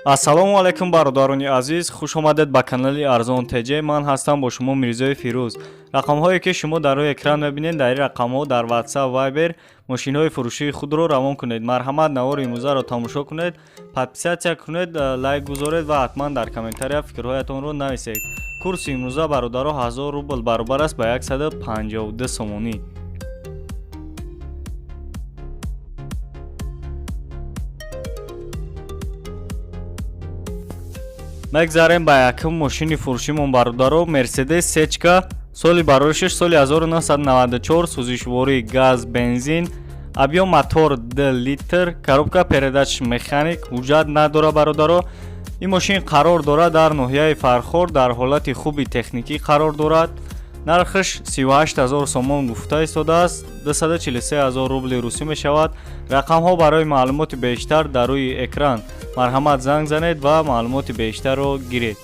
Ассалому алайкум, бародарони азиз, хуш омадед ба канали Арзон ТЖ. Ман ҳастам бо шумо Мирзои Фирӯз. Рақамҳое ки шумо дар рӯи экран мебинед, дар ин рақамҳо дар WhatsApp, Viber мошинҳои фурӯшии худро равон кунед. Марҳамат, навори имрӯзаро тамошо кунед, подписаться кунед, лайк гузоред ва ҳатман дар комментария фикрҳоятонро нависед. Курси имрӯза, бародаро, 1000 рубл баробар аст ба 152 сомонӣ. Мегзарем ба якум мошини фурӯшимон, бародаро. Мерседес сечка, соли бароишаш соли 1994, сӯзишворӣ газ, бензин, объём мотор 2 литр, коробка передач механик, ҳуҷҷат надора, бародаро. Ин мошин қарор дорад дар ноҳияи Фархор, дар ҳолати хуби техникӣ қарор дорад. Нархаш 38 000 сомон гуфта истодааст, 243 000 рубли русӣ мешавад. Рақамҳо барои маълумоти бештар дар рӯи экран. Марҳамат, занг занед ва маълумоти бештарро гиред.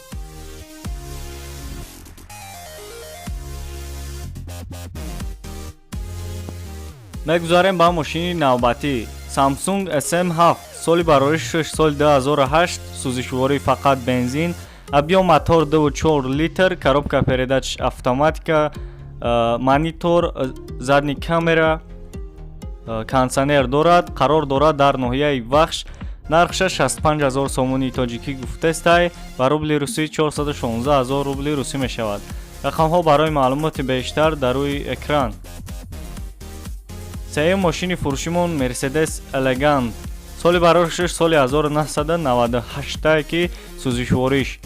Мегузарем ба мошини навбатӣ. Samsung SM7, соли бароишаш соли 2008, сӯзишворӣ фақат бензин, объём мотор 2,4 литр, коробка передач автоматика, монитор, задний камера, кондиционер дорад. Қарор дорад дар ноҳияи Вахш. Нархша 65 000 сомонии тоҷикӣ гуфтестай, ба рубли русӣ 416 000 рубли русӣ мешавад. Рақамҳо барои маълумоти бештар дар рӯи экран. Сеюм мошини фурӯшимон Мерседес Элегант, соли бароишаш соли 1998, ки сӯзишвориш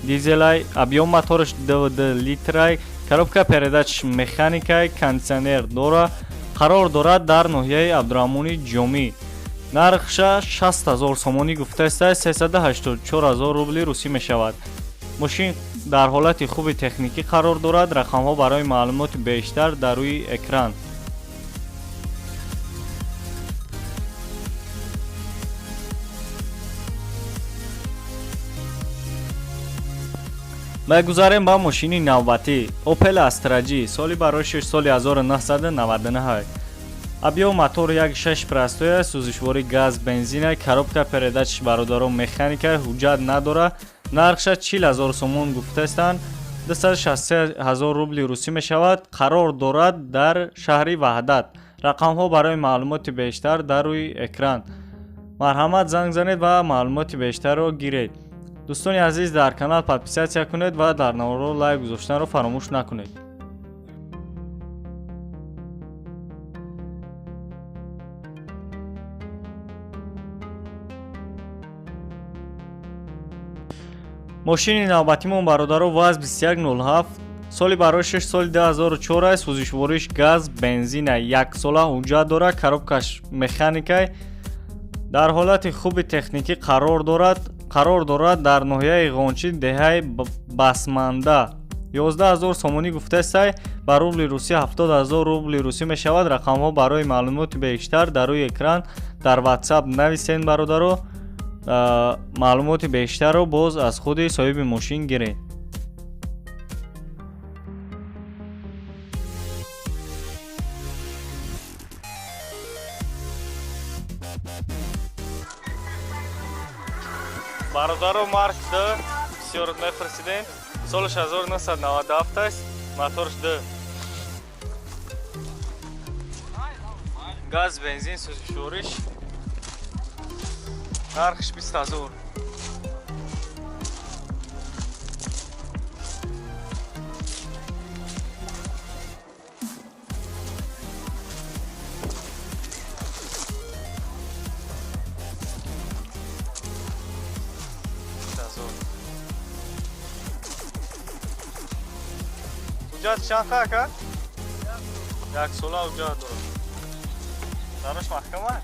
дизелай, объём мотораш 2 литрай, коробка передач механикай, кондиционер дора. Қарор дорад дар ноҳияи Абдураҳмони Ҷомӣ. Нархша 60 000 сомонӣ гуфтаистай, 384 000 рубли русӣ мешавад. Мошин дар ҳолати хуби техникӣ қарор дорад. Рақамҳо барои маълумоти бештар дар рӯи экран. Мегузарем ба мошини навбатӣ. Opel Astra G, соли бароишаш соли 1999, объём мотор 1.6 простой, сӯзишворӣ газ, бензина, коробка передач, бародарон, механика, ҳуҷҷат надора. Нархша 40 000 сомон гуфтаистанд, 263 000 рубли русӣ мешавад. Қарор дорад дар шаҳри Ваҳдат. Рақамҳо барои маълумоти бештар дар рӯи экран. Марҳамат, занг занед ва маълумоти бештарро гиред. Дӯстони азиз, дар канал подписаться кунед ва дар наворо лайк гузоштанро фаромӯш накунед. Мошини навбатимон, бародаро, ВАЗ 2107, соли бароишаш соли 2004, сӯзишвориш газ, бензина, яксола ҳуҷҷат дорад, коробкаш механикай, дар ҳолати хуби техникӣ қарор дорад. Қарор дорад дар ноҳияи Ғончӣ, деҳаи Басманда. 11 000 сомонӣ гуфтастай, ба рубли русӣ 70 000 рубли русӣ мешавад. Рақамҳо барои маълумоти бештар дар рӯи экран. Дар WhatsApp нависен, бародаро, маълумоти бештарро боз аз худи соҳиби мошин гиред. Бародаро, Марк Д бисёр мепурсидем. Солаш 1997 аст, моторш Д, газ, бензин, сӯзишвориш. Нархш 20 000. Ҳуҷҷат чанд ака? Як сола ҳуҷҷат дорад. Дарош маҳкама?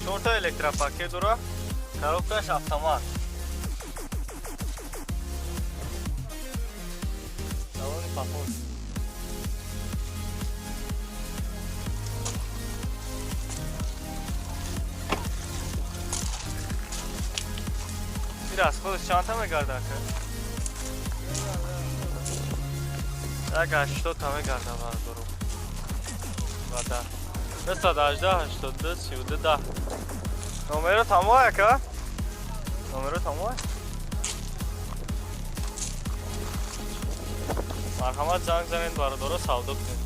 Чорта электропакет дора, коробкаш автомат. Салони папош. Ир аз худаш чандта мегарда, ака? 1,80 та мегарда, бародаро. Ва 918 82 32 10. Номеро тамом ака? Номеро тамом? Марҳамат занг занед бародаро, савдо кунед.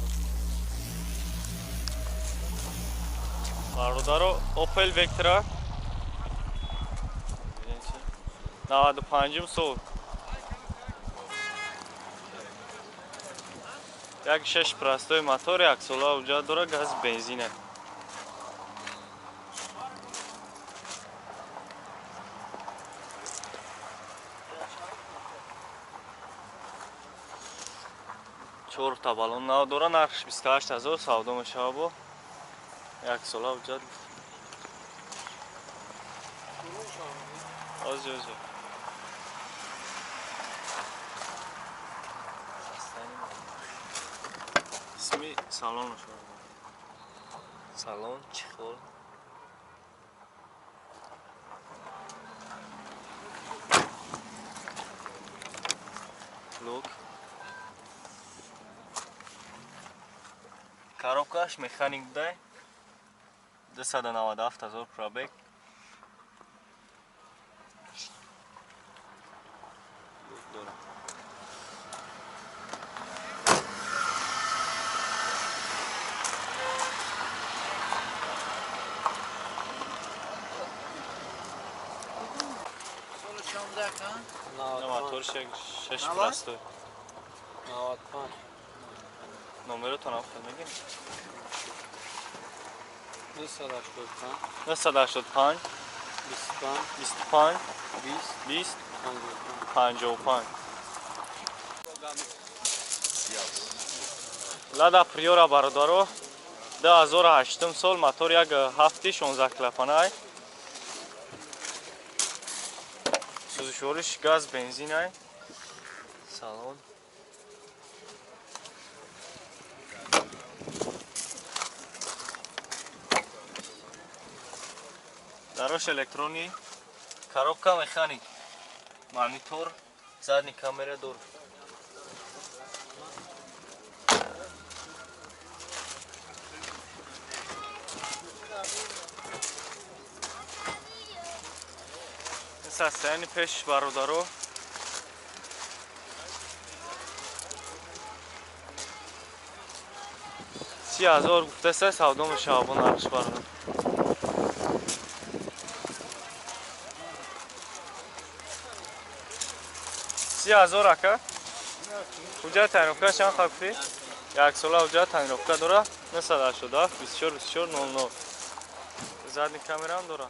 Бародаро Opel Vectra 95 сол. 1.6 простой мотор, як сола уҷа дора, газ бензина. Чорта баллон нав дора, нархш 28 000 савдо мешава бо. Як сола уҷа. Ози ози. Қисми салонаш. Салон, чехол. Лук. Коробкаш механик будай. 297 000 пробег. Дора. Мотор 6 простой. 95. Номеротон ҳам мегин? 985 985 25 25 20 20 55. Лада Приора бародаро 2008 сол, мотор 1.7 16 клапанай. Сӯзишвориш газ бензинай. Салон. Дарош электронӣ, коробка механик, монитор, задний камера дор. Состояние пеш бародаро. 30 000 гуфтасе савдо мешава бо нархш бародар. 30 000 ака? Ҳуҷҷат тонировка чанд хел гуфтӣ? Як сола ҳуҷҷат тонировка дора. 987 24 24 00. Задний камераам дора.